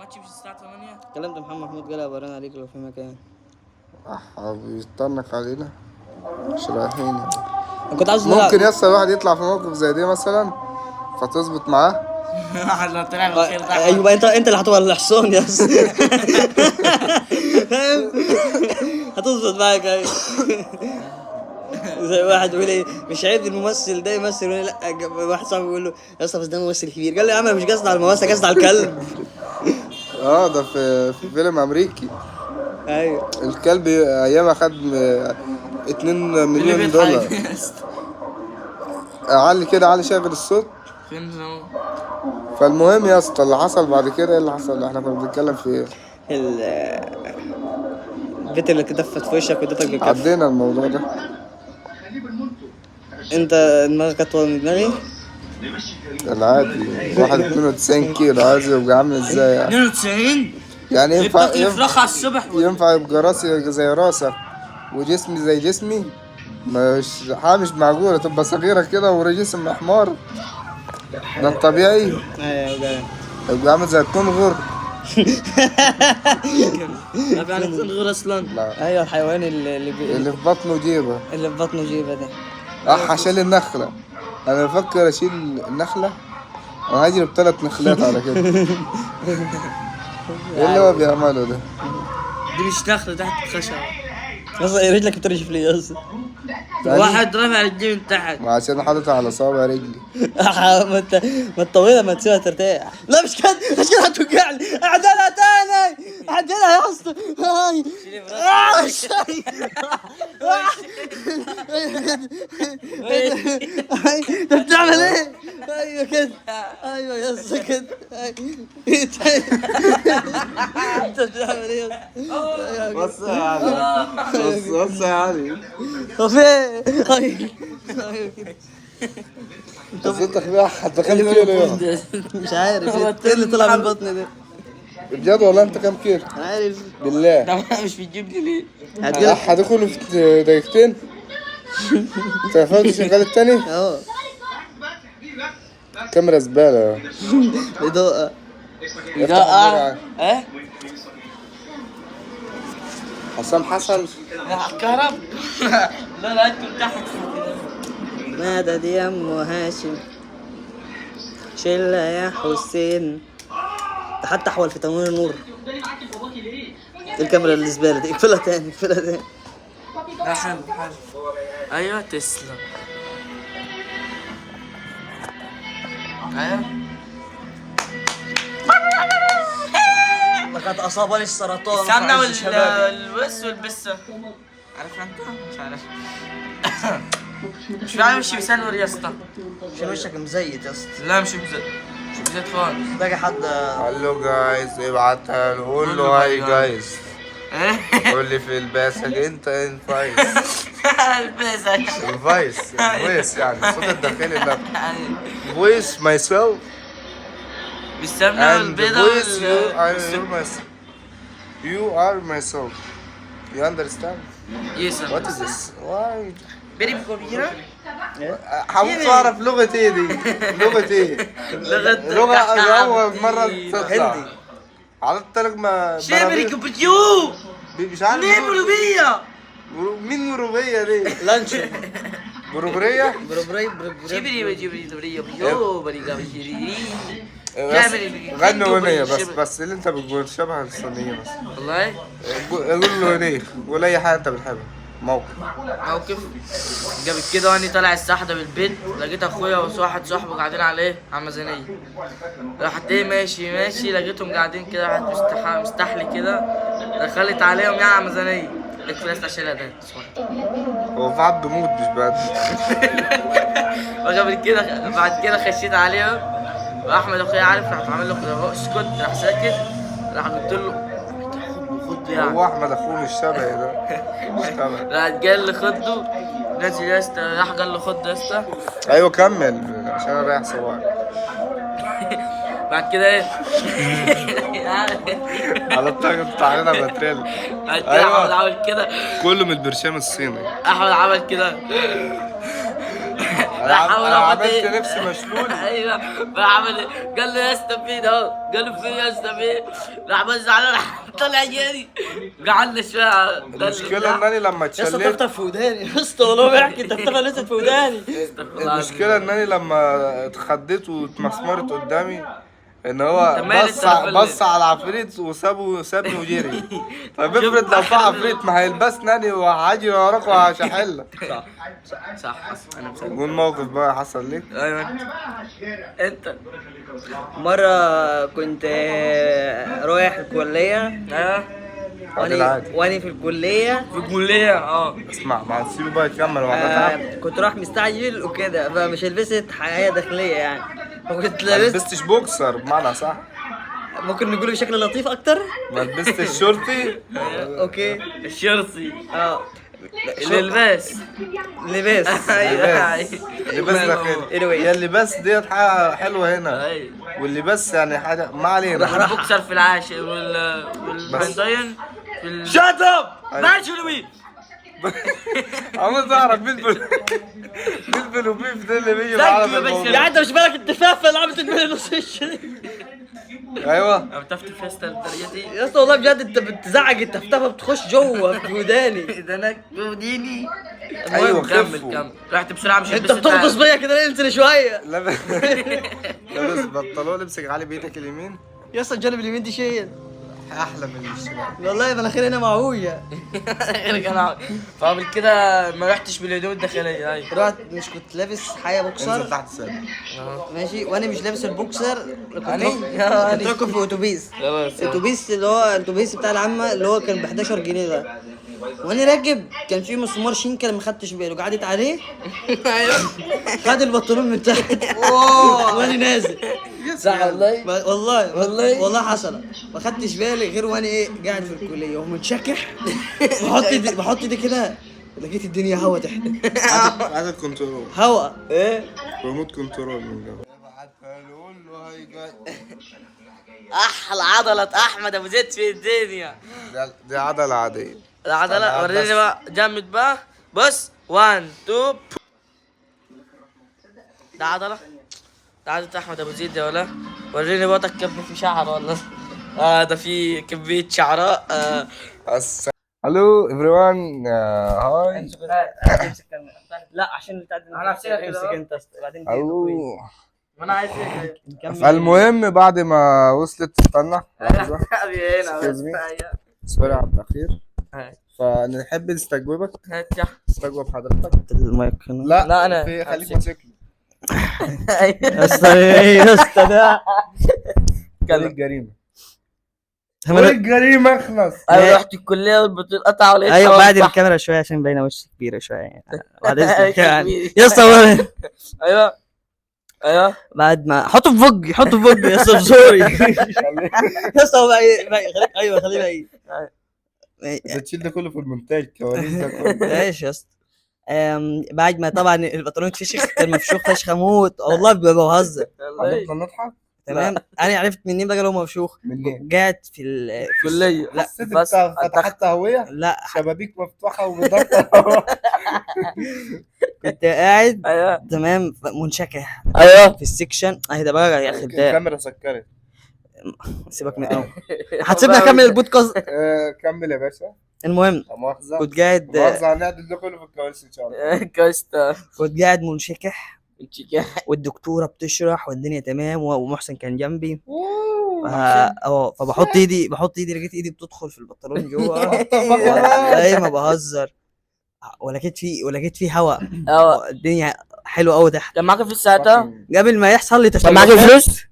الماتش مش الساعة 8. كلمت محمد محمود، قال برن عليك لو في مكان. بيطنك علينا، مش رايحين يعني. انا كنت عاوز نلعب. ممكن يسطا الواحد يطلع في موقف زي ده مثلا فتظبط معاه. لو طلع الخير ده. ايوه، انت اللي هتبقى الحصان يا اسطى. فاهم؟ هتظبط معاك. ايوه، زي واحد بيقول ايه، مش عيب الممثل ده يمثل ولا لا؟ واحد صاحبي بيقول له يا اسطى بس ده ممثل كبير. قال له يا عم أنا مش قصدي على الممثل، قصدي على الكلب. اه، ده في فيلم امريكي. ايوه. الكلب ايامها خد 2 اللي مليون بيضحك دولار. يا اسطى. علي كده، علي شغل الصوت. فين هو؟ فالمهم يا اسطى اللي حصل بعد كده، ايه اللي حصل؟ احنا كنا بنتكلم في ايه؟ البيت اللي اتدفت في وشك واديتك بالكف. عدينا الموضوع ده. انت دماغك اطول من دماغي. العادي واحد 92 كيلو عايز يبقى عامل ازاي يعني؟ 92. يعني ينفع بتاكل فراخ على الصبح. ينفع يبقى راسي زي راسك وجسمي زي جسمي؟ مش حاجة مش معقولة تبقى صغيرة كده وجسم حمار. ده الطبيعي. ايوه. يبقى عامل زي الكونغر. طب يعني غير اصلا. لا. ايوه، الحيوان اللي في بطنه جيبة. اللي في بطنه جيبه ده. اح، اشيل النخلة. انا بفكر اشيل النخلة. انا هجرب 3 نخلات على كده. ايه اللي هو بيعمله ده؟ دي مش نخلة، تحت خشب. بس رجلك بترجف ليه يا اسطى؟ واحد رافع رجليه من تحت. ما عشان حاططها على صوابع رجلي. ما انت ما الطويلة ما تسيبها ترتاح. لا مش كده، مش كده، هتوجعني. اعدلها تاني، اعدلها يا اسطى. هاي. آه، هاي. انت بتعمل ايه؟ ايوه كده، ايوه يا اسطى كده. انت بتعمل ايه يا اسطى؟ بص يا علي، بص بص يا علي. هو في ايه؟ ايوه ايوه كده. بس انت انت كام كيلو يا مش عارف ايه اللي طلع من بطني ده. بجد والله انت كام كيلو؟ انا عارف. بالله ده مش بتجيبني ليه؟ هتجيلك. اح، هدخله في دقيقتين. تليفونك شغال التاني؟ اه. كاميرا زبالة. اضاءة. إضاءة. ايه؟ حسام حسن. كهرب. لا لا، انتم تحت. مدد يا ام هاشم، شلة يا حسين. ده حتى احول في تمويل النور. الكاميرا الزبالة دي اقفلها تاني، اقفلها تاني. لا حلو حلو. ايوه تسلم. ايوه. لقد اصابني السرطان. السمنة والوس والبسه. عارف انت؟ مش عارف. مش عارف مش بيسنور يا اسطى. عشان وشك مزيت يا اسطى. لا مش مزيت، مش مزيت خالص. باقي حد. hello guys، ابعتها له، قول له hi guys. قول لي في الباسك انت ان فايس. البسه. ال voice، ال voice يعني الصوت الداخلي ده. voice myself بالسمنه and والبيضة voice you are وال myself. You are myself. You understand? yes. What is this? Why? بيري كبيرة. هموت اعرف لغة ايه دي؟ لغة ايه؟ لغة لغة أول مرة تطلع. هندي. على الطريق ما شبري كبتيو. مش عارف. ليه بروبية؟ مين مروبية دي؟ لانشون. بروبرية؟ بربري بربري. شبري بجبري بري بيو بري بري. بس غني أغنية بس اللي أنت بتقول شبه الصينية بس. والله قول له أغنية، قول أي حاجة أنت بتحبها. موقف. موقف قبل كده وأنا طالع الساحة بالبيت لقيت أخويا وواحد صاحبه قاعدين على إيه؟ على الميزانية. راحت إيه ماشي ماشي لقيتهم قاعدين كده، راحت مستحلي كده، دخلت عليهم يعني على الميزانية. اكفي اشيلها ده. هو في عبد بموت مش بعد. وقبل كده بعد كده خشيت عليهم واحمد اخويا عارف، راح عامل له كده اهو اسكت، راح ساكت، راح قلت له خد يعني. هو احمد اخوه مش شبهي ده، مش شبهي. راح قال لي خده نازل يا اسطى، راح قال له خد يا اسطى. ايوه كمل عشان انا رايح سواق. بعد كده ايه؟ على الطاقة بتاع علينا بتريل. بعد كده احمد عمل كده. كله من البرشام الصيني. احمد عمل كده. راح انا حاول عملت نفسي مشلول. ايوه، راح عمل إيه؟ قال له يا اسطى فين اهو، قال له فين يا اسطى فين، راح بص عليه، راح طلع جري، قعدنا شوية. المشكلة ان انا لما يا اسطى اتشليت، طفطف في وداني يا اسطى، والله بيحكي التفتفه لسه في وداني. المشكلة ان انا لما اتخضيت واتمسمرت قدامي ان هو أنت مالك بص أنت بص على العفريت وسابه، سابني وجري. طب افرض لو في عفريت، ما هيلبسني انا وهاجي وراك وهشحلك. صح صح، حصل، انا مصدق. قول موقف بقى حصل لك. ايوه انت. مرة كنت رايح الكلية. ايوه. عادي عادي. وأنا في الكلية. في الكلية اه. اسمع، ما هتسيبه بقى يكمل وهتعب. كنت رايح مستعجل وكده، فمش لبست حاجة داخلية يعني، فكنت ما لابس، لبستش بوكسر بمعنى صح، ممكن نقوله بشكل لطيف أكتر. ما لبستش شورتي. okay. الشرطي. اه. اللباس. لباس. ايوه. لباس، لباس داخلي. Anyway. يا اللباس ديت حاجة حلوة هنا، ايوه. واللباس يعني حاجة ما علينا. البوكسر في العاشر والبنداين في ال shut up. ماشي لوي. عاوز اعرف مين بلبل وبيف ده اللي بيجي Thank معانا you في يا باشا. الموضوع. يعني انت مش بالك التفافه اللي عملت دماغي نص الشريط. ايوه. انا بتفتف يا اسطى للدرجة دي؟ يا اسطى والله بجد انت بتزعج، التفتفه بتخش جوه في وداني. ده انا وديني. ايوه كمل خفوا. كمل، رحت بسرعة مش انت لبست بتغطس حاجة. بيا كده ليه؟ انزل شوية. لابس لابس بنطلون، امسك علي بايدك اليمين. يا اسطى الجانب اليمين دي شيء احلى من الشمال. والله مناخيري هنا معوجة. غير فقبل كده ما رحتش بالهدوم الداخلية. ايوه. رحت مش كنت لابس حاجة انزل بوكسر. تحت سنة. ماشي، وانا مش لابس البوكسر. كنت أني؟ راكب، كنت راكب في اتوبيس. خلاص. الاتوبيس اللي هو الاتوبيس بتاع العامة اللي هو كان ب 11 جنيه ده، وانا راكب كان في مسمار شنكل ما خدتش باله، قعدت عليه. خد البنطلون من تحت وانا نازل. صح والله. والله والله والله حصل، ما خدتش بالي غير وانا ايه قاعد في الكلية ومتشكح، بحط دي بحط دي كده، لقيت الدنيا هوا تحت. هات ال control. هوا ايه؟ remote control من جوه. احلى عضلة احمد ابو زيد في الدنيا. دي عضلة عادية. العضلة أنا وريني بس. بقى جامد بقى. بص 1 2. ده عضلة، ده عضلة احمد ابو زيد يا ولا. وريني بطك يا ابني، في شعر ولا؟ ده في كمية شعراء. hello everyone، hi. لا عشان بتاع أنا همسكها كده. امسك انت بعدين. الو. ما انا عايز ايه. فالمهم بعد ما وصلت، استنى لحظة. هنا Excuse me. sorry على التأخير. فنحب نستجوبك. هات يا نستجوب حضرتك. المايك هنا. لا لا، أنا في خليك همسك. ماسك له. يا اسطى ايه يا اسطى ده؟ قول الجريمة، قول الجريمة، اخلص. انا رحت الكلية والبطيل قطع ولقيت ايوه حوار بعد صح. الكاميرا شوية عشان باينة وش كبيرة شوية يعني. بعد اذنك يعني. كبير. يا اسطى ايوه ايوه. بعد ما حطه في بقي، حطه في بقي يا اسطى sorry يا اسطى هو بقى ايوه خليه بقى. انت تشيل ده كله في المونتاج، كواليس ده كله. ماشي يا اسطى. بعد ما طبعا البنطلون اتفشخ، كان مفشوخ فشخه موت والله بهزر. هنفضل نضحك. تمام، انا عرفت منين بقى لو مفشوخ؟ منين؟ قاعد في الكلية. لا حسيت بس انت فتحت تهوية، لا شبابيك مفتوحة وبضغط. كنت قاعد ايوه تمام منشكح ايوه. في ال section. اهدى بقى يا اخي ده. الكاميرا سكرت. سيبك من هتسيبني اكمل البودكاست. كمل يا باشا. المهم لا مؤاخذة، كنت قاعد، مؤاخذة، هنعدل ده كله في الكواليس ان شاء الله. كويستا. كنت قاعد منشكح والدكتورة بتشرح والدنيا تمام، ومحسن كان جنبي. اه فبحط ايدي، بحط ايدي لقيت ايدي بتدخل في البنطلون جوه. ايوه ما بهزر، ولقيت فيه، ولقيت فيه هواء. اه. الدنيا حلوة قوي تحت. كان معاك فلوس ساعتها؟ قبل ما يحصل لي كان معاك تشوهات، فلوس؟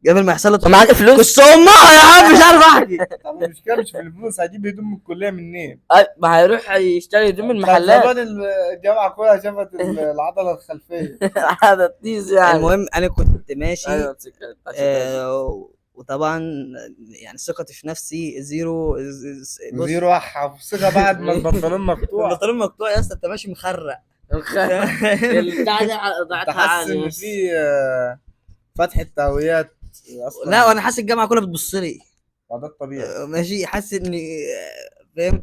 قبل ما يحصل لي كان معاك فلوس؟ بس امها يا عم مش عارف احكي. طب المشكلة مش في الفلوس، هجيب هدوم من الكلية منين؟ ما هيروح يشتري هدوم من المحلات. زمان الجامعة كلها شافت العضلة الخلفية. هذا تيز يعني. المهم انا كنت ماشي. ايوه امسك. وطبعا يعني ثقتي في نفسي zero. بص، zero ثقة بعد ما البنطلون مقطوع. البنطلون مقطوع يا اسطى، انت ماشي مخرق. البتاع دي ضاعتها تحس عالي ان بس. في فتحة تهويات اصلا. لا وانا حاسس الجامعة كلها بتبص لي. ما ده الطبيعي. ماشي، حاسس اني فاهم.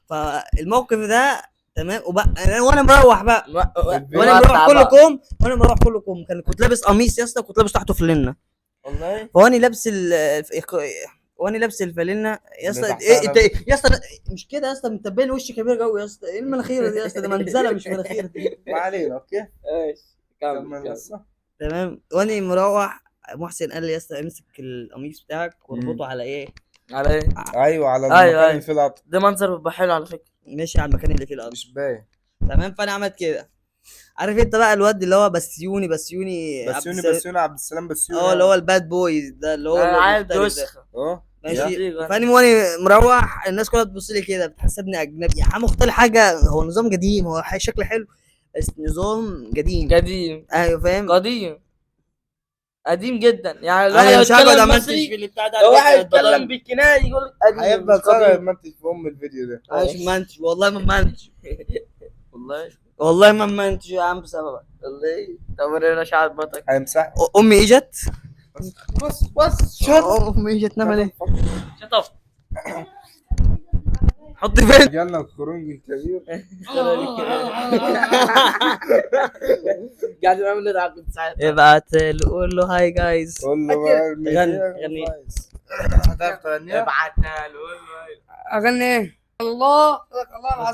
فالموقف ده تمام. وبقى وانا مروح بقى، وانا مروح كله كوم، وانا مروح كله كوم. كنت لابس قميص يا اسطى، كنت لابس تحته فلنه. والله فواني لابس واني لابس الفالنه يا اسطى. ايه انت يا اسطى مش كده يا اسطى، انت باين وشي كبير قوي يا اسطى. ايه المناخير دي يا اسطى؟ ده منزله مش مناخير دي. ما علينا. okay ماشي كمل. تمام. واني مروح محسن قال لي يا اسطى امسك القميص بتاعك واربطه على ايه؟ على ايه؟ ايوه على المكان أيوة. اللي فيه القطر. ده منظر بيبقى حلو على فكرة. ماشي على المكان اللي فيه القطر مش باين. تمام. فانا عملت كده. عارف انت بقى الواد اللي هو بسيوني بسيوني بسيوني عبد السلام بسيوني، اه اللي هو ال bad boy ده، اللي هو عيل وسخ. ماشي. فانا وانا مروح الناس كلها تبص لي كده بتحسبني اجنبي. يا عم مختار حاجة، هو نظام قديم، هو شكله حلو بس نظام قديم قديم. ايوه فاهم، قديم قديم جدا يعني. الواحد لو اتكلم مصري، لو واحد اتكلم بالكناية يقول قديم. هيفضل طالع منتج في ام الفيديو ده. مش منتج والله، ما منتج والله والله ما منتج يا عم بسببك والله. طب ورينا شعر بطك. هيمسح. امي اجت. بص بص شط. امي اجت نعمل ايه؟ شطف. حط فين؟ جالنا الخرنج الكبير. قاعد نعمل له عقد ساعتها. ابعت له قول له hi guys. قول له غني غني. هتعرف تغنيها؟ ابعتنا له. اغني ايه؟ الله الله العظيم.